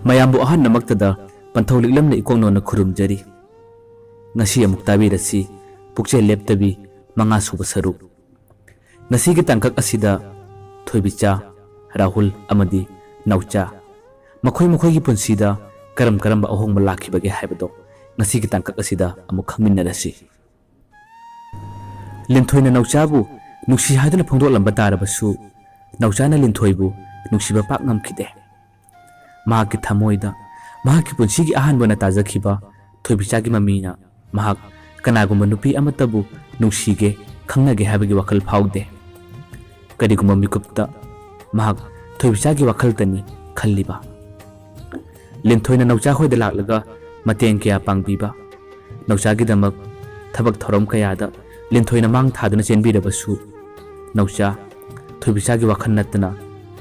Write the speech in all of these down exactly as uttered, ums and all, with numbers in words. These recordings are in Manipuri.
ꯃꯌꯥꯝꯕꯨ ꯑꯍꯥꯟꯕꯃꯛꯇꯗ ꯄꯟꯊꯧ ꯂꯤꯛꯂꯝꯅ ꯏꯀꯣꯛ ꯅꯧꯅ ꯈꯨꯔꯨꯝꯖꯔꯤ꯫ ꯉꯁꯤ ꯑꯃꯨꯛ ꯇꯥꯕꯤꯔꯁꯤ ꯄꯨꯛꯆꯦꯜ ꯂꯦꯞꯇꯕꯤ ꯃꯉꯥ ꯁꯨꯕ ꯁꯔꯨꯛ꯫ ꯉꯁꯤꯒꯤ ꯇꯥꯡꯀꯛ ꯑꯁꯤꯗ ꯊꯣꯏꯕꯤꯆꯥ, ꯔꯥꯍꯨꯜ ꯑꯃꯗꯤ ꯅꯥꯎꯆꯥ ꯃꯈꯣꯏ ꯃꯈꯣꯏꯒꯤ ꯄꯨꯟꯁꯤꯗ ꯀꯔꯝ ꯀꯔꯝꯕ ꯑꯍꯣꯡꯕ ꯂꯥꯛꯈꯤꯕꯒꯦ ꯍꯥꯏꯕꯗꯣ ꯉꯁꯤꯒꯤ ꯇꯥꯡꯀꯛ ꯑꯁꯤꯗ ꯑꯃꯨꯛ ꯈꯪꯃꯤꯟꯅꯔꯁꯤ꯫ ꯂꯤꯟꯊꯣꯏꯅ ꯅꯥꯎꯆꯥꯕꯨ ꯅꯨꯡꯁꯤ ꯍꯥꯏꯗꯨꯅ ꯐꯣꯡꯗꯣꯛꯂꯝꯕ ꯇꯥꯔꯕꯁꯨ, ꯅꯥꯎꯆꯥꯅ ꯂꯤꯟꯊꯣꯏꯕꯨ ꯅꯨꯡꯁꯤꯕ ꯄꯥꯛ ꯉꯝꯈꯤꯗꯦ꯫ ꯃꯍꯥꯛꯀꯤ ꯊꯃꯣꯏꯗ ꯃꯍꯥꯛꯀꯤ ꯄꯨꯟꯁꯤꯒꯤ ꯑꯍꯥꯟꯕ ꯑꯣꯏꯅ ꯇꯥꯖꯈꯤꯕ ꯊꯣꯏꯕꯤꯆꯥꯒꯤ ꯃꯃꯤꯅ ꯃꯍꯥꯛ ꯀꯅꯥꯒꯨꯝꯕ ꯅꯨꯄꯤ ꯑꯃꯠꯇꯕꯨ ꯅꯨꯡꯁꯤꯒꯦ, ꯈꯪꯅꯒꯦ ꯍꯥꯏꯕꯒꯤ ꯋꯥꯈꯜ ꯐꯥꯎꯗꯦ꯫ ꯀꯔꯤꯒꯨꯝꯕ ꯃꯤꯀꯨꯞꯇ ꯃꯍꯥꯛ ꯊꯣꯏꯕꯤꯆꯥꯒꯤ ꯋꯥꯈꯜꯇꯅꯤ ꯈꯜꯂꯤꯕ꯫ ꯂꯤꯟꯊꯣꯏꯅ ꯅꯥꯎꯆꯥ ꯍꯣꯏꯗ ꯂꯥꯛꯂꯒ ꯃꯇꯦꯡ ꯀꯌꯥ ꯄꯥꯡꯕꯤꯕ, ꯅꯥꯎꯆꯥꯒꯤꯗꯃꯛ ꯊꯕꯛ ꯊꯧꯔꯝ ꯀꯌꯥꯗ ꯂꯤꯟꯊꯣꯏꯅ ꯃꯥꯡ ꯊꯥꯗꯨꯅ ꯆꯦꯟꯕꯤꯔꯕꯁꯨ, ꯅꯥꯎꯆꯥ ꯊꯣꯏꯕꯤꯆꯥꯒꯤ ꯋꯥꯈꯜ ꯅꯠꯇꯅ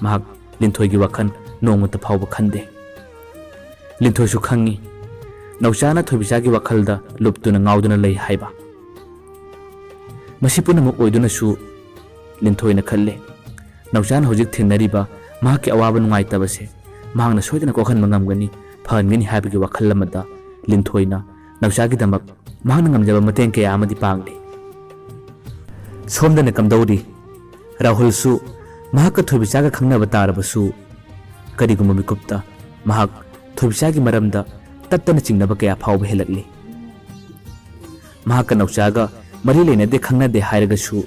ꯃꯍꯥꯛ ꯂꯤꯟꯊꯣꯏꯒꯤ ꯋꯥꯈꯜ ꯅꯣꯡꯃꯇ ꯐꯥꯎꯕ ꯈꯟꯗꯦ꯫ ꯂꯤꯟꯊꯣꯏꯁꯨ ꯈꯪꯏ, ꯅꯥꯎꯆꯥꯅ ꯊꯣꯏꯕꯤꯆꯥꯒꯤ ꯋꯥꯈꯜꯗ ꯂꯨꯞꯇꯨꯅ ꯉꯥꯎꯗꯨꯅ ꯂꯩ ꯍꯥꯏꯕ꯫ ꯃꯁꯤ ꯄꯨꯝꯅꯃꯛ ꯑꯣꯏꯗꯨꯅꯁꯨ ꯂꯤꯟꯊꯣꯏꯅ ꯈꯜꯂꯤ, ꯅꯥꯎꯆꯥꯅ ꯍꯧꯖꯤꯛ ꯊꯦꯡꯅꯔꯤꯕ ꯃꯍꯥꯛꯀꯤ ꯑꯋꯥꯕ ꯅꯨꯡꯉꯥꯏꯇꯕꯁꯦ ꯃꯍꯥꯛꯅ ꯁꯣꯏꯗꯅ ꯀꯣꯛꯍꯟꯕ ꯉꯝꯒꯅꯤ, ꯐꯍꯟꯒꯅꯤ ꯍꯥꯏꯕꯒꯤ ꯋꯥꯈꯜ ꯑꯃꯗ ꯂꯤꯟꯊꯣꯏꯅ ꯅꯥꯎꯆꯥꯒꯤꯗꯃꯛ ꯃꯍꯥꯛꯅ ꯉꯝꯖꯕ ꯃꯇꯦꯡ ꯀꯌꯥ ꯑꯃꯗꯤ ꯄꯥꯡꯂꯤ꯫ ꯁꯣꯝꯗꯅ ꯀꯝꯗꯧꯔꯤ? ꯔꯥꯍꯨꯜꯁꯨ ꯃꯍꯥꯛꯀ ꯊꯣꯏꯕꯤꯆꯥꯒ ꯈꯪꯅꯕ ꯇꯥꯔꯕꯁꯨ, ꯀꯔꯤꯒꯨꯝꯕ ꯃꯤꯀꯨꯞꯇ ꯃꯍꯥꯛ ꯊꯣꯏꯕꯤꯆꯥꯒꯤ ꯃꯔꯝꯗ ꯇꯠꯇꯅ ꯆꯤꯡꯅꯕ ꯀꯌꯥ ꯐꯥꯎꯕ ꯍꯦꯜꯂꯛꯂꯤ꯫ ꯃꯍꯥꯛꯀ ꯅꯥꯎꯆꯥꯒ ꯃꯔꯤ ꯂꯩꯅꯗꯦ, ꯈꯪꯅꯗꯦ ꯍꯥꯏꯔꯒꯁꯨ,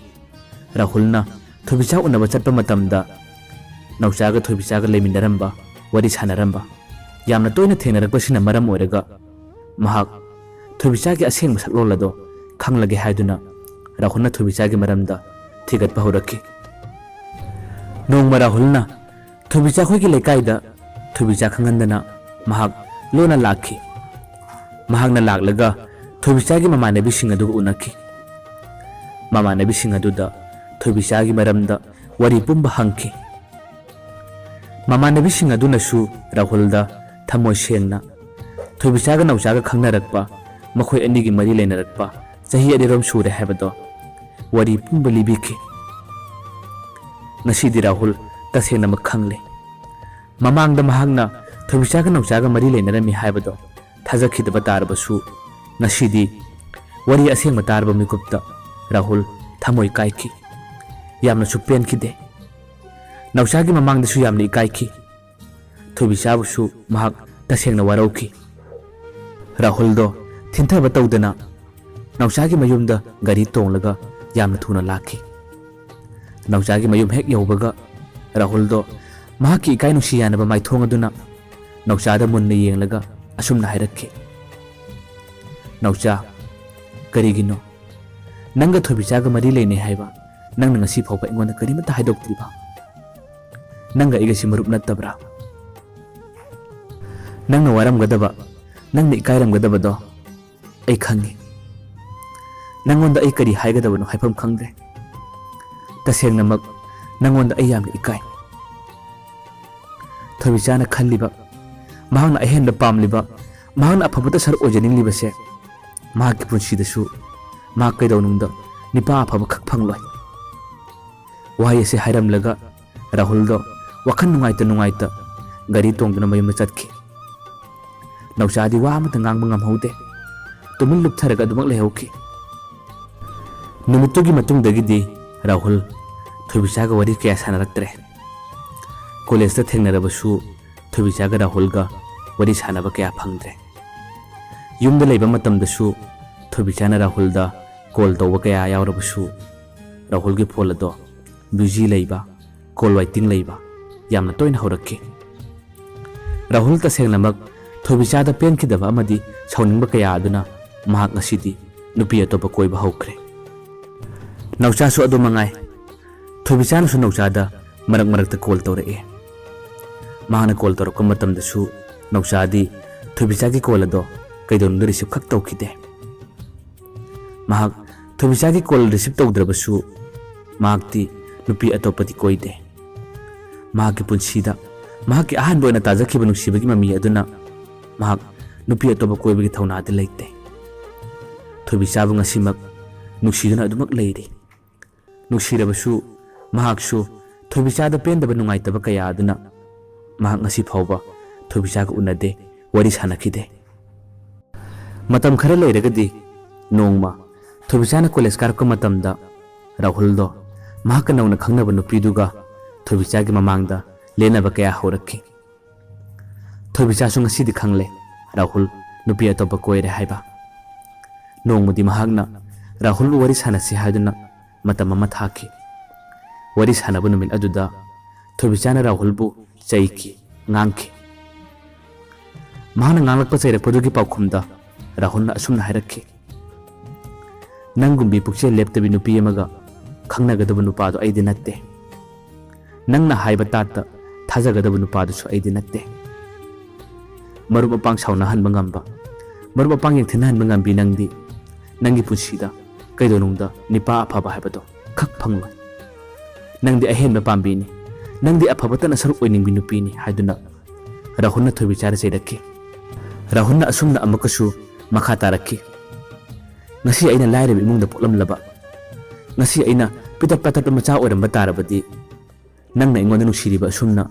ꯔꯥꯍꯨꯜꯅ ꯊꯣꯏꯕꯤꯆꯥ ꯎꯅꯕ ꯆꯠꯄ ꯃꯇꯝꯗ ꯅꯥꯎꯆꯥꯒ ꯊꯣꯏꯕꯤꯆꯥꯒ ꯂꯩꯃꯤꯟꯅꯔꯝꯕ, ꯋꯥꯔꯤ ꯁꯥꯟꯅꯔꯝꯕ, ꯌꯥꯝꯅ ꯇꯣꯏꯅ ꯊꯦꯡꯅꯔꯛꯄꯁꯤꯅ ꯃꯔꯝ ꯑꯣꯏꯔꯒ ꯃꯍꯥꯛ ꯊꯣꯏꯕꯤꯆꯥꯒꯤ ꯑꯁꯦꯡꯕ ꯁꯛꯂꯣꯟ ꯑꯗꯣ ꯈꯪꯂꯒꯦ ꯍꯥꯏꯗꯨꯅ ꯔꯥꯍꯨꯜꯅ ꯊꯣꯏꯕꯤꯆꯥꯒꯤ ꯃꯔꯝꯗ ꯊꯤꯒꯠꯄ ꯍꯧꯔꯛꯈꯤ꯫ ꯅꯣꯡꯃ ꯔꯥꯍꯨꯜꯅ ꯊꯣꯏꯕꯤꯆꯥ ꯈꯣꯏꯒꯤ ꯂꯩꯀꯥꯏꯗ ꯊꯣꯏꯕꯤꯆꯥ ꯈꯪꯍꯟꯗꯅ ꯃꯍꯥꯛ ꯂꯣꯟꯅ ꯂꯥꯛꯈꯤ꯫ ꯃꯍꯥꯛꯅ ꯂꯥꯛꯂꯒ ꯊꯣꯏꯕꯤꯆꯥꯒꯤ ꯃꯃꯥꯟꯅꯕꯤꯁꯤꯡ ꯑꯗꯨꯒ ꯎꯅꯈꯤ꯫ ꯃꯃꯥꯟꯅꯕꯤꯁꯤꯡ ꯑꯗꯨꯗ ꯊꯣꯏꯕꯤꯆꯥꯒꯤ ꯃꯔꯝꯗ ꯋꯥꯔꯤ ꯄꯨꯝꯕ ꯍꯪꯈꯤ꯫ ꯃꯃꯥꯟꯅꯕꯤꯁꯤꯡ ꯑꯗꯨꯅꯁꯨ ꯔꯥꯍꯨꯜꯗ ꯊꯃꯣꯏ ꯁꯦꯡꯅ ꯊꯣꯏꯕꯤꯆꯥꯒ ꯅꯥꯎꯆꯥꯒ ꯈꯪꯅꯔꯛꯄ, ꯃꯈꯣꯏ ꯑꯅꯤꯒꯤ ꯃꯔꯤ ꯂꯩꯅꯔꯛꯄ ꯆꯍꯤ ꯑꯅꯤꯔꯣꯝ ꯁꯨꯔꯦ ꯍꯥꯏꯕꯗꯣ ꯋꯥꯔꯤ ꯄꯨꯝꯕ ꯂꯤꯕꯤꯈꯤ꯫ ꯉꯁꯤꯗꯤ ꯔꯥꯍꯨꯜ ꯇꯁꯦꯡꯅꯃꯛ ꯈꯪꯂꯦ꯫ ꯃꯃꯥꯡꯗ ꯃꯍꯥꯛꯅ ꯊꯣꯏꯕꯤꯆꯥꯒ ꯅꯥꯎꯆꯥꯒ ꯃꯔꯤ ꯂꯩꯅꯔꯝꯃꯤ ꯍꯥꯏꯕꯗꯣ ꯊꯥꯖꯈꯤꯗꯕ ꯇꯥꯔꯕꯁꯨ, ꯉꯁꯤꯗꯤ ꯋꯥꯔꯤ ꯑꯁꯦꯡꯕ ꯇꯥꯔꯕ ꯃꯤꯀꯨꯞꯇ ꯔꯥꯍꯨꯜ ꯊꯃꯣꯏ ꯀꯥꯏꯈꯤ꯫ ꯌꯥꯝꯅꯁꯨ ꯄꯦꯟꯈꯤꯗꯦ꯫ ꯅꯥꯎꯆꯥꯒꯤ ꯃꯃꯥꯡꯗꯁꯨ ꯌꯥꯝꯅ ꯏꯀꯥꯏꯈꯤ꯫ ꯊꯣꯏꯕꯤꯆꯥꯕꯨꯁꯨ ꯃꯍꯥꯛ ꯇꯁꯦꯡꯅ ꯋꯥꯔꯧꯈꯤ꯫ ꯔꯥꯍꯨꯜꯗꯣ ꯊꯤꯟꯊꯕ ꯇꯧꯗꯅ ꯅꯥꯎꯆꯥꯒꯤ ꯃꯌꯨꯝꯗ ꯒꯥꯔꯤ ꯇꯣꯡꯂꯒ ꯌꯥꯝꯅ ꯊꯨꯅ ꯂꯥꯛꯈꯤ꯫ ꯅꯥꯎꯆꯥꯒꯤ ꯃꯌꯨꯝ ꯍꯦꯛ ꯌꯧꯕꯒ ꯔꯥꯍꯨꯜꯗꯣ ꯃꯍꯥꯛꯀꯤ ꯏꯀꯥꯏ ꯅꯨꯡꯁꯤ ꯌꯥꯅꯕ ꯃꯥꯏꯊꯣꯡ ꯑꯗꯨꯅ ꯅꯥꯎꯆꯥꯗ ꯃꯨꯟꯅ ꯌꯦꯡꯂꯒ ꯑꯁꯨꯝꯅ ꯍꯥꯏꯔꯛꯈꯤ, "ꯅꯥꯎꯆꯥ, ꯀꯔꯤꯒꯤꯅꯣ? ꯅꯪꯒ ꯊꯣꯏꯕꯤꯆꯥꯒ ꯃꯔꯤ ꯂꯩꯅꯩ ꯍꯥꯏꯕ ꯅꯪꯅ ꯉꯁꯤ ꯐꯥꯎꯕ ꯑꯩꯉꯣꯟꯗ ꯀꯔꯤꯃꯠꯇ ꯍꯥꯏꯗꯣꯛꯇ꯭ꯔꯤꯕ? ꯅꯪꯒ ꯑꯩꯒꯁꯤ ꯃꯔꯨꯞ ꯅꯠꯇꯕ꯭ꯔꯥ? ꯅꯪꯅ ꯋꯥꯔꯝꯒꯗꯕ, ꯅꯪꯅ ꯏꯀꯥꯏꯔꯝꯒꯗꯕꯗꯣ ꯑꯩ ꯈꯪꯉꯤ꯫ ꯅꯪꯉꯣꯟꯗ ꯑꯩ ꯀꯔꯤ ꯍꯥꯏꯒꯗꯕꯅꯣ ꯍꯥꯏꯐꯝ ꯈꯪꯗ꯭ꯔꯦ꯫ ꯇꯁꯦꯡꯅꯃꯛ ꯅꯪꯉꯣꯟꯗ ꯑꯩ ꯌꯥꯝꯅ ꯏꯀꯥꯏ꯫" ꯊꯣꯏꯕꯤꯆꯥꯅ ꯈꯜꯂꯤꯕ, ꯃꯍꯥꯛꯅ ꯑꯍꯦꯟꯕ ꯄꯥꯝꯂꯤꯕ, ꯃꯍꯥꯛꯅ ꯑꯐꯕꯇ ꯁꯔꯨꯛ ꯑꯣꯏꯖꯅꯤꯡꯂꯤꯕꯁꯦ ꯃꯍꯥꯛꯀꯤ ꯄꯨꯟꯁꯤꯗꯁꯨ ꯃꯍꯥꯛ ꯀꯩꯗꯧꯅꯨꯡꯗ ꯅꯤꯄꯥ ꯑꯐꯕ ꯈꯛ ꯐꯪꯂꯣꯏ꯫ ꯋꯥꯍꯩ ꯑꯁꯤ ꯍꯥꯏꯔꯝꯂꯒ ꯔꯥꯍꯨꯜꯗꯣ ꯋꯥꯈꯜ ꯅꯨꯡꯉꯥꯏꯇ ꯅꯨꯡꯉꯥꯏꯇ ꯒꯥꯔꯤ ꯇꯣꯡꯗꯨꯅ ꯃꯌꯨꯝꯗ ꯆꯠꯈꯤ꯫ ꯅꯥꯎꯆꯥꯗꯤ ꯋꯥ ꯑꯃꯠꯇ ꯉꯥꯡꯕ ꯉꯝꯍꯧꯗꯦ꯫ ꯇꯨꯃꯤꯟ ꯂꯨꯞꯊꯔꯒ ꯑꯗꯨꯃꯛ ꯂꯩꯍꯧꯈꯤ꯫ ꯅꯨꯃꯤꯠꯇꯨꯒꯤ ꯃꯇꯨꯡꯗꯒꯤꯗꯤ ꯔꯥꯍꯨꯜ ꯊꯣꯏꯕꯤꯆꯥꯒ ꯋꯥꯔꯤ ꯀꯌꯥ ꯁꯥꯟꯅꯔꯛꯇ꯭ꯔꯦ꯫ ꯀꯣꯂꯦꯖꯇ ꯊꯦꯡꯅꯔꯕꯁꯨ ꯊꯣꯏꯕꯤꯆꯥꯒ ꯔꯥꯍꯨꯜꯒ ꯋꯥꯔꯤ ꯁꯥꯟꯅꯕ ꯀꯌꯥ ꯐꯪꯗ꯭ꯔꯦ꯫ ꯌꯨꯝꯗ ꯂꯩꯕ ꯃꯇꯝꯗꯁꯨ ꯊꯣꯏꯕꯤꯆꯥꯅ ꯔꯥꯍꯨꯜꯗ ꯀꯣꯜ ꯇꯧꯕ ꯀꯌꯥ ꯌꯥꯎꯔꯕꯁꯨ ꯔꯥꯍꯨꯜꯒꯤ ꯐꯣꯟ ꯑꯗꯣ ꯕꯤꯖꯤ ꯂꯩꯕ, ꯀꯣꯜ ꯋꯦꯇꯤꯡ ꯂꯩꯕ ꯌꯥꯝꯅ ꯇꯣꯏꯅ ꯍꯧꯔꯛꯈꯤ꯫ ꯔꯥꯍꯨꯜ ꯇꯁꯦꯡꯅꯃꯛ ꯊꯣꯏꯕꯤꯆꯥꯗ ꯄꯦꯟꯈꯤꯗꯕ ꯑꯃꯗꯤ ꯁꯥꯎꯅꯤꯡꯕ ꯀꯌꯥ ꯑꯗꯨꯅ ꯃꯍꯥꯛ ꯉꯁꯤꯗꯤ ꯅꯨꯄꯤ ꯑꯇꯣꯞꯄ ꯀꯣꯏꯕ ꯍꯧꯈ꯭ꯔꯦ꯫ ꯅꯥꯎꯆꯥꯁꯨ ꯑꯗꯨ ꯃꯉꯥꯏ꯫ ꯊꯣꯏꯕꯤꯆꯥꯅꯁꯨ ꯅꯥꯎꯆꯥꯗ ꯃꯔꯛ ꯃꯔꯛꯇ ꯀꯣꯜ ꯇꯧꯔꯛꯑꯦ꯫ ꯃꯍꯥꯛꯅ ꯀꯣꯜ ꯇꯧꯔꯛꯄ ꯃꯇꯝꯗꯁꯨ ꯅꯥꯎꯆꯥꯗꯤ ꯊꯣꯏꯕꯤꯆꯥꯒꯤ ꯀꯣꯜ ꯑꯗꯣ ꯀꯩꯗꯧꯅꯨꯡꯗ ꯔꯤꯁꯤꯞ ꯈꯛ ꯇꯧꯈꯤꯗꯦ꯫ ꯃꯍꯥꯛ ꯊꯣꯏꯕꯤꯆꯥꯒꯤ ꯀꯣꯜ ꯔꯤꯁꯤꯞ ꯇꯧꯗ꯭ꯔꯕꯁꯨ ꯃꯍꯥꯛꯇꯤ ꯅꯨꯄꯤ ꯑꯇꯣꯞꯄꯗꯤ ꯀꯣꯏꯗꯦ꯫ ꯃꯍꯥꯛꯀꯤ ꯄꯨꯟꯁꯤꯗ ꯃꯍꯥꯛꯀꯤ ꯑꯍꯥꯟꯕ ꯑꯣꯏꯅ ꯇꯥꯖꯈꯤꯕ ꯅꯨꯡꯁꯤꯕꯒꯤ ꯃꯃꯤ ꯑꯗꯨꯅ ꯃꯍꯥꯛ ꯅꯨꯄꯤ ꯑꯇꯣꯞꯄ ꯀꯣꯏꯕꯒꯤ ꯊꯧꯅꯥꯗꯤ ꯂꯩꯇꯦ꯫ ꯊꯣꯏꯕꯤꯆꯥꯕꯨ ꯉꯁꯤꯃꯛ ꯅꯨꯡꯁꯤꯗꯨꯅ ꯑꯗꯨꯃꯛ ꯂꯩꯔꯤ꯫ ꯅꯨꯡꯁꯤꯔꯕꯁꯨ ꯃꯍꯥꯛꯁꯨ ꯊꯣꯏꯕꯤꯆꯥꯗ ꯄꯦꯟꯗꯕ ꯅꯨꯡꯉꯥꯏꯇꯕ ꯀꯌꯥ ꯑꯗꯨꯅ ꯃꯍꯥꯛ ꯉꯁꯤ ꯐꯥꯎꯕ ꯊꯣꯏꯕꯤꯆꯥꯒ ꯎꯅꯗꯦ, ꯋꯥꯔꯤ ꯁꯥꯟꯅꯈꯤꯗꯦ꯫ ꯃꯇꯝ ꯈꯔ ꯂꯩꯔꯒꯗꯤ ꯅꯣꯡꯃ ꯊꯣꯏꯕꯤꯆꯥꯅ ꯀꯣꯂꯦꯖ ꯀꯥꯔꯛꯄ ꯃꯇꯝꯗ ꯔꯥꯍꯨꯜꯗꯣ ꯃꯍꯥꯛꯀ ꯅꯧꯅ ꯈꯪꯅꯕ ꯅꯨꯄꯤꯗꯨꯒ ꯊꯣꯏꯕꯤꯆꯥꯒꯤ ꯃꯃꯥꯡꯗ ꯂꯦꯟꯅꯕ ꯀꯌꯥ ꯍꯧꯔꯛꯈꯤ꯫ ꯊꯣꯏꯕꯤꯆꯥꯁꯨ ꯉꯁꯤꯗꯤ ꯈꯪꯂꯦ ꯔꯥꯍꯨꯜ ꯅꯨꯄꯤ ꯑꯇꯣꯞꯄ ꯀꯣꯏꯔꯦ ꯍꯥꯏꯕ꯫ ꯅꯣꯡꯃꯗꯤ ꯃꯍꯥꯛꯅ ꯔꯥꯍꯨꯜꯕꯨ ꯋꯥꯔꯤ ꯁꯥꯟꯅꯁꯤ ꯍꯥꯏꯗꯨꯅ ꯃꯇꯝ ꯑꯃ ꯊꯥꯈꯤ꯫ ꯋꯥꯔꯤ ꯁꯥꯟꯅꯕ ꯅꯨꯃꯤꯠ ꯑꯗꯨꯗ ꯊꯣꯏꯕꯤꯆꯥꯅ ꯔꯥꯍꯨꯜꯕꯨ ꯆꯩꯈꯤ, ꯉꯥꯡꯈꯤ꯫ ꯃꯍꯥꯛꯅ ꯉꯥꯡꯂꯛꯄ ꯆꯩꯔꯛꯄꯗꯨꯒꯤ ꯄꯥꯎꯈꯨꯝꯗ ꯔꯥꯍꯨꯜꯅ ꯑꯁꯨꯝꯅ ꯍꯥꯏꯔꯛꯈꯤ, "ꯅꯪꯒꯨꯝꯕꯤ ꯄꯨꯛꯆꯦꯜ ꯂꯦꯞꯇꯕꯤ ꯅꯨꯄꯤ ꯑꯃꯒ ꯈꯪꯅꯒꯗꯕ ꯅꯨꯄꯥꯗꯣ ꯑꯩꯗꯤ ꯅꯠꯇꯦ꯫ ꯅꯪꯅ ꯍꯥꯏꯕ ꯇꯥꯠꯇ ꯊꯥꯖꯒꯗꯕ ꯅꯨꯄꯥꯗꯨꯁꯨ ꯑꯩꯗꯤ ꯅꯠꯇꯦ꯫ ꯃꯔꯨꯞ ꯃꯄꯥꯡ ꯁꯥꯎꯅꯍꯟꯕ ꯉꯝꯕ, ꯃꯔꯨꯞ ꯃꯄꯥꯡ ꯌꯦꯡꯊꯤꯅꯍꯟꯕ ꯉꯝꯕꯤ ꯅꯪꯗꯤ ꯅꯪꯒꯤ ꯄꯨꯟꯁꯤꯗ ꯀꯩꯗꯧꯅꯨꯡꯗ ꯅꯤꯄꯥ ꯑꯐꯕ ꯍꯥꯏꯕꯗꯣ ꯈꯛ ꯐꯪꯂꯣꯏ꯫ ꯅꯪꯗꯤ ꯑꯍꯦꯟꯕ ꯄꯥꯝꯕꯤꯅꯤ꯫ ꯅꯪꯗꯤ ꯑꯐꯕꯇꯅ ꯁꯔꯨꯛ ꯑꯣꯏꯅꯤꯡꯕꯤ ꯅꯨꯄꯤꯅꯤ" ꯍꯥꯏꯗꯨꯅ ꯔꯥꯍꯨꯜꯅ ꯊꯣꯏꯕꯤꯆꯥꯗ ꯆꯩꯔꯛꯈꯤ꯫ ꯔꯥꯍꯨꯜꯅ ꯑꯁꯨꯝꯅ ꯑꯃꯨꯛꯀꯁꯨ ꯃꯈꯥ ꯇꯥꯔꯛꯈꯤ, "ꯉꯁꯤ ꯑꯩꯅ ꯂꯥꯏꯔꯕ ꯏꯃꯨꯡꯗ ꯄꯣꯛꯂꯝꯂꯕ, ꯉꯁꯤ ꯑꯩꯅ ꯄꯤꯇꯠ ꯄꯥꯇꯠꯄ ꯃꯆꯥ ꯑꯣꯏꯔꯝꯕ ꯇꯥꯔꯕꯗꯤ, ꯅꯪꯅ ꯑꯩꯉꯣꯟꯗ ꯅꯨꯡꯁꯤꯔꯤꯕ ꯑꯁꯨꯝꯅ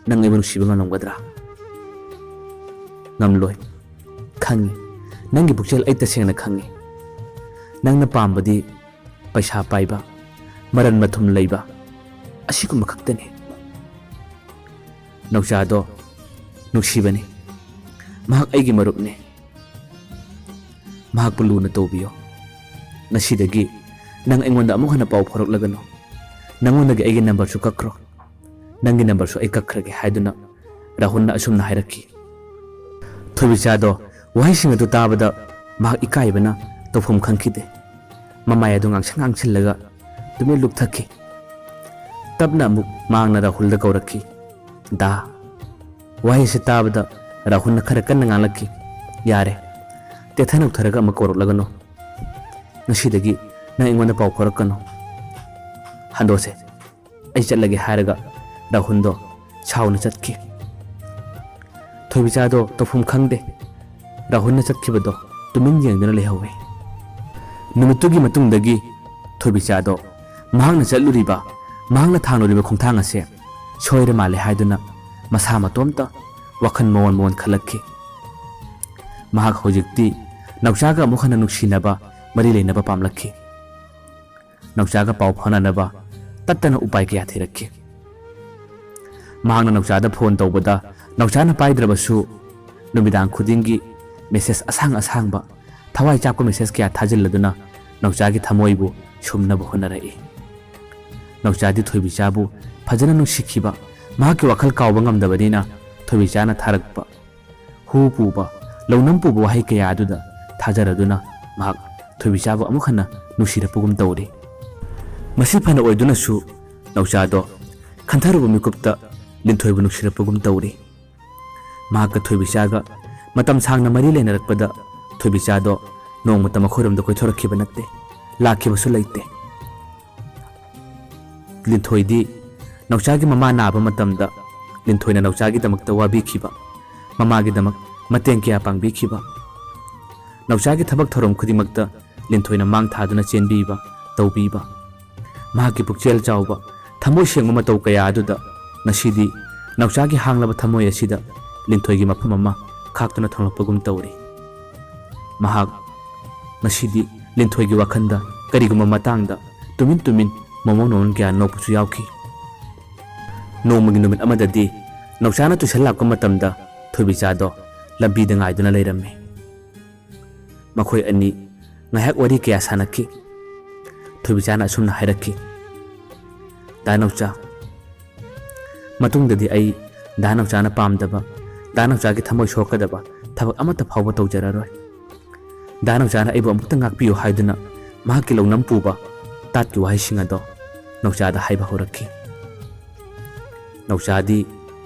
ꯅꯪ ꯑꯩꯕꯨ ꯅꯨꯡꯁꯤꯕ ꯉꯝꯂꯝꯒꯗ꯭ꯔꯥ? ꯉꯝꯂꯣꯏ꯫ ꯈꯪꯉꯤ, ꯅꯪꯒꯤ ꯄꯨꯛꯆꯦꯜ ꯑꯩ ꯇꯁꯦꯡꯅ ꯈꯪꯉꯤ꯫ ꯅꯪꯅ ꯄꯥꯝꯕꯗꯤ ꯄꯩꯁꯥ ꯄꯥꯏꯕ, ꯃꯔꯟ ꯃꯊꯨꯝ ꯂꯩꯕ, ꯑꯁꯤꯒꯨꯝꯕ ꯈꯛꯇꯅꯤ꯫ ꯅꯧꯆꯥꯗꯣ ꯅꯨꯡꯁꯤꯕꯅꯤ꯫ ꯃꯍꯥꯛ ꯑꯩꯒꯤ ꯃꯔꯨꯞꯅꯤ꯫ ꯃꯍꯥꯛꯄꯨ ꯂꯨꯅ ꯇꯧꯕꯤꯌꯨ꯫ ꯉꯁꯤꯗꯒꯤ ꯅꯪ ꯑꯩꯉꯣꯟꯗ ꯑꯃꯨꯛ ꯍꯟꯅ ꯄꯥꯎ ꯐꯥꯎꯔꯛꯂꯒꯅꯨ꯫ ꯅꯪꯉꯣꯟꯗꯒꯤ ꯑꯩꯒꯤ ꯅꯝꯕꯔꯁꯨ ꯀꯛꯈ꯭ꯔꯣ꯫ ꯅꯪꯒꯤ ꯅꯝꯕꯔꯁꯨ ꯑꯩ ꯀꯛꯈ꯭ꯔꯒꯦ" ꯍꯥꯏꯗꯨꯅ ꯔꯥꯍꯨꯜꯅ ꯑꯁꯨꯝꯅ ꯍꯥꯏꯔꯛꯈꯤ꯫ ꯊꯣꯏꯕꯤꯆꯥꯗꯣ ꯋꯥꯍꯩꯁꯤꯡ ꯑꯗꯨ ꯇꯥꯕꯗ ꯃꯍꯥꯛ ꯏꯀꯥꯏꯕꯅ ꯇꯧꯐꯝ ꯈꯪꯈꯤꯗꯦ꯫ ꯃꯃꯥꯏ ꯑꯗꯨ ꯉꯥꯡꯁꯪ ꯉꯥꯡꯁꯤꯜꯂꯒ ꯇꯨꯃꯤꯟ ꯂꯨꯞꯊꯈꯤ꯫ ꯇꯞꯅ ꯑꯃꯨꯛ ꯃꯍꯥꯛꯅ ꯔꯥꯍꯨꯜꯗ ꯀꯧꯔꯛꯈꯤ, "ꯗꯥ"꯫ ꯋꯥꯍꯩ ꯑꯁꯤ ꯇꯥꯕꯗ ꯔꯥꯍꯨꯜꯅ ꯈꯔ ꯀꯟꯅ ꯉꯥꯡꯂꯛꯈꯤ, "ꯌꯥꯔꯦ, ꯇꯦꯊ ꯅꯧꯊꯔꯒ ꯑꯃꯨꯛ ꯀꯧꯔꯛꯂꯒꯅꯨ꯫ ꯉꯁꯤꯗꯒꯤ ꯅꯪ ꯑꯩꯉꯣꯟꯗ ꯄꯥꯎ ꯐꯥꯎꯔꯛꯀꯅꯨ꯫ ꯍꯟꯗꯣꯛꯁꯦ꯫ ꯑꯩ ꯆꯠꯂꯒꯦ" ꯍꯥꯏꯔꯒ ꯔꯥꯍꯨꯜꯗꯣ ꯁꯥꯎꯅ ꯆꯠꯈꯤ꯫ ꯊꯣꯏꯕꯤꯆꯥꯗꯣ ꯇꯧꯐꯝ ꯈꯪꯗꯦ꯫ ꯔꯥꯍꯨꯜꯅ ꯆꯠꯈꯤꯕꯗꯣ ꯇꯨꯃꯤꯟ ꯌꯦꯡꯗꯨꯅ ꯂꯩꯍꯧꯋꯤ꯫ ꯅꯨꯃꯤꯠꯇꯨꯒꯤ ꯃꯇꯨꯡꯗꯒꯤ ꯊꯣꯏꯕꯤꯆꯥꯗꯣ ꯃꯍꯥꯛꯅ ꯆꯠꯂꯨꯔꯤꯕ, ꯃꯍꯥꯛꯅ ꯊꯥꯡꯂꯨꯔꯤꯕ ꯈꯣꯡꯊꯥꯡ ꯑꯁꯦ ꯁꯣꯏꯔ ꯃꯥꯜꯂꯦ ꯍꯥꯏꯗꯨꯅ ꯃꯁꯥ ꯃꯇꯣꯝꯇ ꯋꯥꯈꯜ ꯃꯑꯣꯟ ꯃꯑꯣꯟ ꯈꯜꯂꯛꯈꯤ꯫ ꯃꯍꯥꯛ ꯍꯧꯖꯤꯛꯇꯤ ꯅꯥꯎꯆꯥꯒ ꯑꯃꯨꯛ ꯍꯟꯅ ꯅꯨꯡꯁꯤꯅꯕ, ꯃꯔꯤ ꯂꯩꯅꯕ ꯄꯥꯝꯂꯛꯈꯤ꯫ ꯅꯥꯎꯆꯥꯒ ꯄꯥꯎ ꯐꯥꯎꯅꯅꯕ ꯇꯠꯇꯅ ꯎꯄꯥꯏ ꯀꯌꯥ ꯊꯤꯔꯛꯈꯤ꯫ ꯃꯍꯥꯛꯅ ꯅꯥꯎꯆꯥꯗ ꯐꯣꯟ ꯇꯧꯕꯗ ꯅꯥꯎꯆꯥꯅ ꯄꯥꯏꯗ꯭ꯔꯕꯁꯨ, ꯅꯨꯃꯤꯗꯥꯡ ꯈꯨꯗꯤꯡꯒꯤ ꯃꯦꯁꯦꯖ ꯑꯁꯥꯡ ꯑꯁꯥꯡꯕ, ꯊꯋꯥꯏ ꯆꯥꯛꯄ ꯃꯦꯁꯦꯖ ꯀꯌꯥ ꯊꯥꯖꯤꯜꯂꯗꯨꯅ ꯅꯥꯎꯆꯥꯒꯤ ꯊꯃꯣꯏꯕꯨ ꯁꯨꯝꯅꯕ ꯍꯣꯠꯅꯔꯛꯏ꯫ ꯅꯥꯎꯆꯥꯗꯤ ꯊꯣꯏꯕꯤꯆꯥꯕꯨ ꯐꯖꯅ ꯅꯨꯡꯁꯤꯈꯤꯕ, ꯃꯍꯥꯛꯀꯤ ꯋꯥꯈꯜ ꯀꯥꯎꯕ ꯉꯝꯗꯕꯅꯤꯅ ꯊꯣꯏꯕꯤꯆꯥꯅ ꯊꯥꯔꯛꯄ ꯍꯨ ꯄꯨꯕ, ꯂꯧꯅꯝ ꯄꯨꯕ ꯋꯥꯍꯩ ꯀꯌꯥ ꯑꯗꯨꯗ ꯊꯥꯖꯔꯗꯨꯅ ꯃꯍꯥꯛ ꯊꯣꯏꯕꯤꯆꯥꯕꯨ ꯑꯃꯨꯛ ꯍꯟꯅ ꯅꯨꯡꯁꯤꯔꯛꯄꯒꯨꯝ ꯇꯧꯔꯤ꯫ ꯃꯁꯤ ꯐꯅ ꯑꯣꯏꯗꯨꯅꯁꯨ ꯅꯥꯎꯆꯥꯗꯣ ꯈꯟꯊꯔꯨꯕ ꯃꯤꯀꯨꯞꯇ ꯂꯤꯟꯊꯣꯏꯕꯨ ꯅꯨꯡꯁꯤꯔꯛꯄꯒꯨꯝ ꯇꯧꯔꯤ꯫ ꯃꯍꯥꯛꯀ ꯊꯣꯏꯕꯤꯆꯥꯒ ꯃꯇꯝ ꯁꯥꯡꯅ ꯃꯔꯤ ꯂꯩꯅꯔꯛꯄꯗ ꯊꯣꯏꯕꯤꯆꯥꯗꯣ ꯅꯣꯡꯃꯇ ꯃꯈꯣꯏꯔꯣꯝꯗ ꯀꯣꯏꯊꯣꯔꯛꯈꯤꯕ ꯅꯠꯇꯦ, ꯂꯥꯛꯈꯤꯕꯁꯨ ꯂꯩꯇꯦ꯫ ꯂꯤꯟꯊꯣꯏꯗꯤ ꯅꯥꯎꯆꯥꯒꯤ ꯃꯃꯥ ꯅꯥꯕ ꯃꯇꯝꯗ ꯂꯤꯟꯊꯣꯏꯅ ꯅꯥꯎꯆꯥꯒꯤꯗꯃꯛꯇ ꯋꯥꯕꯤꯈꯤꯕ, ꯃꯃꯥꯒꯤꯗꯃꯛ ꯃꯇꯦꯡ ꯀꯌꯥ ꯄꯥꯡꯕꯤꯈꯤꯕ, ꯅꯥꯎꯆꯥꯒꯤ ꯊꯕꯛ ꯊꯧꯔꯝ ꯈꯨꯗꯤꯡꯃꯛꯇ ꯂꯤꯟꯊꯣꯏꯅ ꯃꯥꯡ ꯊꯥꯗꯨꯅ ꯆꯦꯟꯕꯤꯕ, ꯇꯧꯕꯤꯕ, ꯃꯍꯥꯛꯀꯤ ꯄꯨꯛꯆꯦꯜ ꯆꯥꯎꯕ, ꯊꯃꯣꯏ ꯁꯦꯡꯕ ꯃꯇꯧ ꯀꯌꯥ ꯑꯗꯨꯗ ꯉꯁꯤꯗꯤ ꯅꯥꯎꯆꯥꯒꯤ ꯍꯥꯡꯂꯕ ꯊꯃꯣꯏ ꯑꯁꯤꯗ ꯂꯤꯟꯊꯣꯏꯒꯤ ꯃꯐꯝ ꯑꯃ ꯈꯥꯛꯇꯨꯅ ꯊꯝꯂꯛꯄꯒꯨꯝ ꯇꯧꯔꯤ꯫ ꯃꯍꯥꯛ ꯉꯁꯤꯗꯤ ꯂꯤꯟꯊꯣꯏꯒꯤ ꯋꯥꯈꯜꯗ ꯀꯔꯤꯒꯨꯝꯕ ꯃꯇꯥꯡꯗ ꯇꯨꯃꯤꯟ ꯇꯨꯃꯤꯟ ꯃꯃꯧ ꯅꯣꯡꯅ ꯀꯌꯥ ꯅꯣꯛꯄꯁꯨ ꯌꯥꯎꯈꯤ꯫ ꯅꯣꯡꯃꯒꯤ ꯅꯨꯃꯤꯠ ꯑꯃꯗꯗꯤ ꯅꯥꯎꯆꯥꯅ ꯇꯨꯏꯁꯟ ꯂꯥꯛꯄ ꯃꯇꯝꯗ ꯊꯣꯏꯕꯤꯆꯥꯗꯣ ꯂꯝꯕꯤꯗ ꯉꯥꯏꯗꯨꯅ ꯂꯩꯔꯝꯃꯤ꯫ ꯃꯈꯣꯏ ꯑꯅꯤ ꯉꯥꯏꯍꯥꯛ ꯋꯥꯔꯤ ꯀꯌꯥ ꯁꯥꯟꯅꯈꯤ꯫ ꯊꯣꯏꯕꯤꯆꯥꯅ ꯑꯁꯨꯝꯅ ꯍꯥꯏꯔꯛꯈꯤ, "ꯗꯥ ꯅꯥꯎꯆꯥ, ꯃꯇꯨꯡꯗꯗꯤ ꯑꯩ ꯗꯥ ꯅꯥꯎꯆꯥꯅ ꯄꯥꯝꯗꯕ, ꯗꯥ ꯅꯥꯎꯆꯥꯒꯤ ꯊꯃꯣꯏ ꯁꯣꯛꯀꯗꯕ ꯊꯕꯛ ꯑꯃꯠꯇ ꯐꯥꯎꯕ ꯇꯧꯖꯔꯔꯣꯏ꯫ ꯗꯥ ꯅꯥꯎꯆꯥꯅ ꯑꯩꯕꯨ ꯑꯃꯨꯛꯇ ꯉꯥꯛꯄꯤꯌꯨ" ꯍꯥꯏꯗꯨꯅ ꯃꯍꯥꯛꯀꯤ ꯂꯧꯅꯝ ꯄꯨꯕ ꯇꯥꯠꯀꯤ ꯋꯥꯍꯩꯁꯤꯡ ꯑꯗꯣ ꯅꯥꯎꯆꯥꯗ ꯍꯥꯏꯕ ꯍꯧꯔꯛꯈꯤ꯫ ꯅꯥꯎꯆꯥꯗꯤ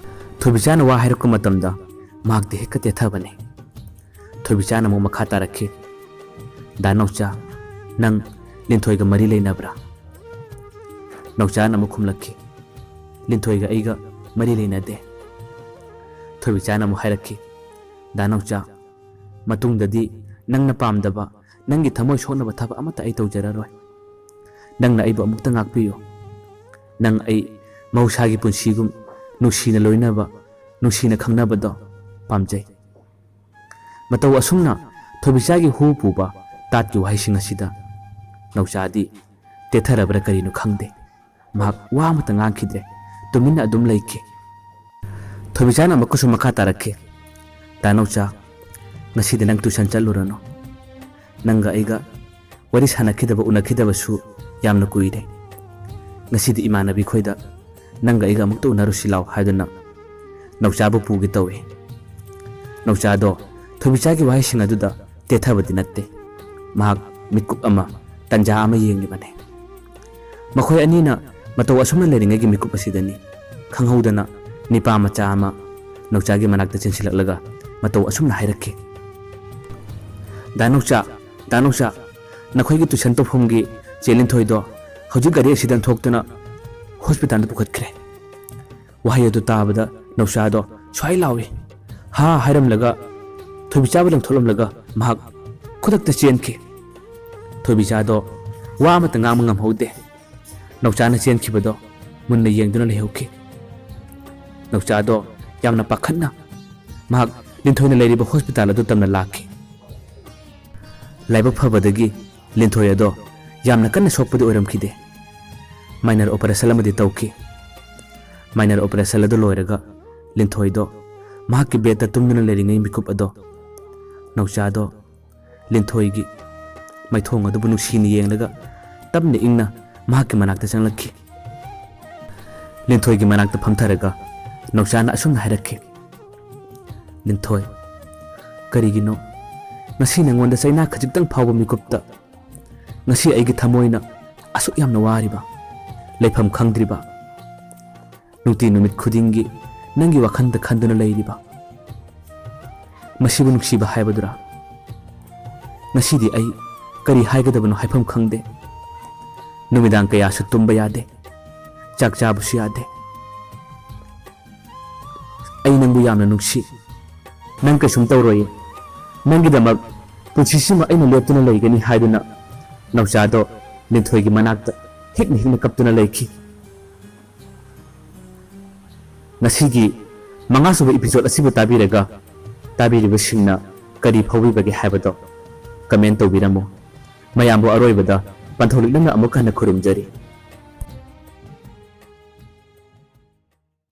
ꯊꯣꯏꯕꯤꯆꯥꯅ ꯋꯥ ꯍꯥꯏꯔꯛꯄ ꯃꯇꯝꯗ ꯃꯍꯥꯛꯇꯤ ꯍꯦꯛꯇ ꯇꯦꯊꯕꯅꯤ꯫ ꯊꯣꯏꯕꯤꯆꯥꯅ ꯑꯃꯨꯛ ꯃꯈꯥ ꯇꯥꯔꯛꯈꯤ, "ꯗꯥ ꯅꯥꯎꯆꯥ, ꯅꯪ ꯂꯤꯟꯊꯣꯏꯒ ꯃꯔꯤ ꯂꯩꯅꯕ꯭ꯔꯥ?" ꯅꯥꯎꯆꯥꯅ ꯑꯃꯨꯛ ꯈꯨꯝꯂꯛꯈꯤ, "ꯂꯤꯟꯊꯣꯏꯒ ꯑꯩꯒ ꯃꯔꯤ ꯂꯩꯅꯗꯦ꯫" ꯊꯣꯏꯕꯤꯆꯥꯅ ꯑꯃꯨꯛ ꯍꯥꯏꯔꯛꯈꯤ, "ꯗꯥ ꯅꯥꯎꯆꯥ, ꯃꯇꯨꯡꯗꯗꯤ ꯅꯪꯅ ꯄꯥꯝꯗꯕ, ꯅꯪꯒꯤ ꯊꯃꯣꯏ ꯁꯣꯛꯅꯕ ꯊꯕꯛ ꯑꯃꯠꯇ ꯑꯩ ꯇꯧꯖꯔꯔꯣꯏ꯫ ꯅꯪꯅ ꯑꯩꯕꯨ ꯑꯃꯨꯛꯇ ꯉꯥꯛꯄꯤꯌꯨ꯫ ꯅꯪ ꯑꯩ ꯃꯍꯧꯁꯥꯒꯤ ꯄꯨꯟꯁꯤꯒꯨꯝ ꯅꯨꯡꯁꯤꯅ ꯂꯣꯏꯅꯕ, ꯅꯨꯡꯁꯤꯅ ꯈꯪꯅꯕꯗꯣ ꯄꯥꯝꯖꯩ꯫ ꯃꯇꯧ ꯑꯁꯨꯝꯅ ꯊꯣꯏꯕꯤꯆꯥꯒꯤ ꯍꯨ ꯄꯨꯕ ꯇꯥꯠꯀꯤ ꯋꯥꯍꯩꯁꯤꯡ ꯑꯁꯤꯗ ꯅꯧꯆꯥꯗꯤ ꯇꯦꯊꯔꯕ꯭ꯔꯥ ꯀꯔꯤꯅꯣ ꯈꯪꯗꯦ꯫ ꯃꯍꯥꯛ ꯋꯥ ꯑꯃꯠꯇ ꯉꯥꯡꯈꯤꯗ꯭ꯔꯦ꯫ ꯇꯨꯃꯤꯟꯅ ꯑꯗꯨꯝ ꯂꯩꯈꯤ꯫ ꯊꯣꯏꯕꯤꯆꯥꯅ ꯑꯃꯨꯛꯀꯁꯨ ꯃꯈꯥ ꯇꯥꯔꯛꯈꯤ, "ꯗꯥ ꯅꯧꯆꯥ, ꯉꯁꯤꯗꯤ ꯅꯪ ꯇꯨꯏꯁꯟ ꯆꯠꯂꯨꯔꯅꯨ꯫ ꯅꯪꯒ ꯑꯩꯒ ꯋꯥꯔꯤ ꯁꯥꯟꯅꯈꯤꯗꯕ, ꯎꯅꯈꯤꯗꯕꯁꯨ ꯌꯥꯝꯅ ꯀꯨꯏꯔꯦ꯫ ꯉꯁꯤꯗꯤ ꯏꯃꯥꯟꯅꯕꯤ ꯈꯣꯏꯗ ꯅꯪꯒ ꯑꯩꯒ ꯑꯃꯨꯛꯇ ꯎꯅꯔꯨꯁꯤ ꯂꯥꯎ" ꯍꯥꯏꯗꯨꯅ ꯅꯧꯆꯥꯕꯨ ꯄꯨꯒꯦ ꯇꯧꯏ꯫ ꯅꯧꯆꯥꯗꯣ ꯊꯣꯏꯕꯤꯆꯥꯒꯤ ꯋꯥꯍꯩꯁꯤꯡ ꯑꯗꯨꯗ ꯇꯦꯊꯕꯗꯤ ꯅꯠꯇꯦ꯫ ꯃꯍꯥꯛ ꯃꯤꯠꯀꯨꯞ ꯑꯃ, ꯇꯟꯖꯥ ꯑꯃ ꯌꯦꯡꯂꯤꯕꯅꯤ꯫ ꯃꯈꯣꯏ ꯑꯅꯤꯅ ꯃꯇꯧ ꯑꯁꯨꯝꯅ ꯂꯩꯔꯤꯉꯩꯒꯤ ꯃꯤꯀꯨꯞ ꯑꯁꯤꯗꯅꯤ ꯈꯪꯍꯧꯗꯅ ꯅꯤꯄꯥ ꯃꯆꯥ ꯑꯃ ꯅꯧꯆꯥꯒꯤ ꯃꯅꯥꯛꯇ ꯆꯦꯟꯁꯤꯜꯂꯛꯂꯒ ꯃꯇꯧ ꯑꯁꯨꯝꯅ ꯍꯥꯏꯔꯛꯈꯤ, "ꯗꯥ ꯅꯧꯆꯥ, ꯗꯥ ꯅꯧꯆꯥ, ꯅꯈꯣꯏꯒꯤ ꯇꯨꯏꯁꯟ ꯇꯧꯐꯝꯒꯤ ꯆꯦ ꯂꯤꯟꯊꯣꯏꯗꯣ ꯍꯧꯖꯤꯛ ꯒꯥꯔꯤ ꯑꯦꯛꯁꯤꯗꯦꯟ ꯊꯣꯛꯇꯨꯅ ꯍꯣꯁꯄꯤꯇꯥꯜꯗ ꯄꯨꯈꯠꯈ꯭ꯔꯦ"꯫ ꯋꯥꯍꯩ ꯑꯗꯨ ꯇꯥꯕꯗ ꯅꯧꯆꯥꯗꯣ ꯁ꯭ꯋꯥꯏ ꯂꯥꯎꯏ꯫ "ꯍꯥ" ꯍꯥꯏꯔꯝꯂꯒ ꯊꯣꯏꯕꯤꯆꯥꯕꯨ ꯂꯪꯊꯣꯛꯂꯝꯂꯒ ꯃꯍꯥꯛ ꯈꯨꯗꯛꯇ ꯆꯦꯟꯈꯤ꯫ ꯊꯣꯏꯕꯤꯆꯥꯗꯣ ꯋꯥ ꯑꯃꯠꯇ ꯉꯥꯡꯕ ꯉꯝꯍꯧꯗꯦ꯫ ꯅꯧꯆꯥꯅ ꯆꯦꯟꯈꯤꯕꯗꯣ ꯃꯨꯟꯅ ꯌꯦꯡꯗꯨꯅ ꯂꯩꯍꯧꯈꯤ꯫ ꯅꯧꯆꯥꯗꯣ ꯌꯥꯝꯅ ꯄꯥꯈꯠꯅ ꯃꯍꯥꯛ ꯂꯤꯟꯊꯣꯏꯅ ꯂꯩꯔꯤꯕ ꯍꯣꯁꯄꯤꯇꯥꯜ ꯑꯗꯨ ꯇꯝꯅ ꯂꯥꯛꯈꯤ꯫ ꯂꯥꯏꯕꯛ ꯐꯕꯗꯒꯤ ꯂꯤꯟꯊꯣꯏ ꯑꯗꯣ ꯌꯥꯝꯅ ꯀꯟꯅ ꯁꯣꯛꯄꯗꯤ ꯑꯣꯏꯔꯝꯈꯤꯗꯦ꯫ ꯃꯥꯏꯅꯔ ꯑꯣꯄꯔꯦꯁꯟ ꯑꯃꯗꯤ ꯇꯧꯈꯤ꯫ ꯃꯥꯏꯅꯔ ꯑꯣꯄꯔꯦꯁꯟ ꯑꯗꯨ ꯂꯣꯏꯔꯒ ꯂꯤꯟꯊꯣꯏꯗꯣ ꯃꯍꯥꯛꯀꯤ ꯕꯦꯗꯇ ꯇꯨꯝꯗꯨꯅ ꯂꯩꯔꯤꯉꯩ ꯃꯤꯀꯨꯞ ꯑꯗꯣ ꯅꯧꯆꯥꯗꯣ ꯂꯤꯟꯊꯣꯏꯒꯤ ꯃꯥꯏꯊꯣꯡ ꯑꯗꯨꯕꯨ ꯅꯨꯡꯁꯤꯅ ꯌꯦꯡꯂꯒ ꯇꯞꯅ ꯏꯪꯅ ꯃꯍꯥꯛꯀꯤ ꯃꯅꯥꯛꯇ ꯆꯪꯂꯛꯈꯤ꯫ ꯂꯤꯟꯊꯣꯏꯒꯤ ꯃꯅꯥꯛꯇ ꯐꯝꯊꯔꯒ ꯅꯧꯆꯥꯅ ꯑꯁꯨꯝꯅ ꯍꯥꯏꯔꯛꯈꯤ, "ꯂꯤꯟꯊꯣꯏ, ꯀꯔꯤꯒꯤꯅꯣ ꯉꯁꯤ ꯅꯉꯣꯟꯗ ꯆꯩꯅꯥ ꯈꯖꯤꯛꯇꯪ ꯐꯥꯎꯕ ꯃꯤꯀꯨꯞꯇ ꯉꯁꯤ ꯑꯩꯒꯤ ꯊꯃꯣꯏꯅ ꯑꯁꯨꯛ ꯌꯥꯝꯅ ꯋꯥꯔꯤꯕ, ꯂꯩꯐꯝ ꯈꯪꯗ꯭ꯔꯤꯕ? ꯅꯨꯡꯇꯤ ꯅꯨꯃꯤꯠ ꯈꯨꯗꯤꯡꯒꯤ ꯅꯪꯒꯤ ꯋꯥꯈꯜꯗ ꯈꯟꯗꯨꯅ ꯂꯩꯔꯤꯕ ꯃꯁꯤꯕꯨ ꯅꯨꯡꯁꯤꯕ ꯍꯥꯏꯕꯗꯨꯔꯥ? ꯉꯁꯤꯗꯤ ꯑꯩ ꯀꯔꯤ ꯍꯥꯏꯒꯗꯕꯅꯣ ꯍꯥꯏꯐꯝ ꯈꯪꯗꯦ꯫ ꯅꯨꯃꯤꯗꯥꯡ ꯀꯌꯥꯁꯨ ꯇꯨꯝꯕ ꯌꯥꯗꯦ, ꯆꯥꯛ ꯆꯥꯕꯁꯨ ꯌꯥꯗꯦ꯫ ꯑꯩ ꯅꯪꯕꯨ ꯌꯥꯝꯅ ꯅꯨꯡꯁꯤ꯫ ꯅꯪ ꯀꯩꯁꯨꯝ ꯇꯧꯔꯣꯏꯌꯦ꯫ ꯅꯪꯒꯤꯗꯃꯛ ꯄꯨꯟꯁꯤꯁꯤꯃ ꯑꯩꯅ ꯂꯦꯞꯇꯨꯅ ꯂꯩꯒꯅꯤ" ꯍꯥꯏꯗꯨꯅ ꯅꯧꯆꯥꯗꯣ ꯂꯤꯟꯊꯣꯏꯒꯤ ꯃꯅꯥꯛꯇ ꯍꯤꯛꯅ ꯍꯤꯛꯅ ꯀꯞꯇꯨꯅ ꯂꯩꯈꯤ꯫ ꯉꯁꯤꯒꯤ ꯃꯉꯥꯁꯨꯕ episode ꯑꯁꯤꯕꯨ ꯇꯥꯕꯤꯔꯒ ꯇꯥꯕꯤꯔꯤꯕꯁꯤꯡꯅ ꯀꯔꯤ ꯐꯥꯎꯕꯤꯕꯒꯦ ꯍꯥꯏꯕꯗꯣ comment ꯇꯧꯕꯤꯔꯝꯃꯨ꯫ ꯃꯌꯥꯝꯕꯨ ꯑꯔꯣꯏꯕꯗ ꯄꯟꯊꯧ ꯂꯤꯛꯂꯝꯅ ꯑꯃꯨꯛ ꯍꯟꯅ ꯈꯨꯔꯨꯝꯖꯔꯤ꯫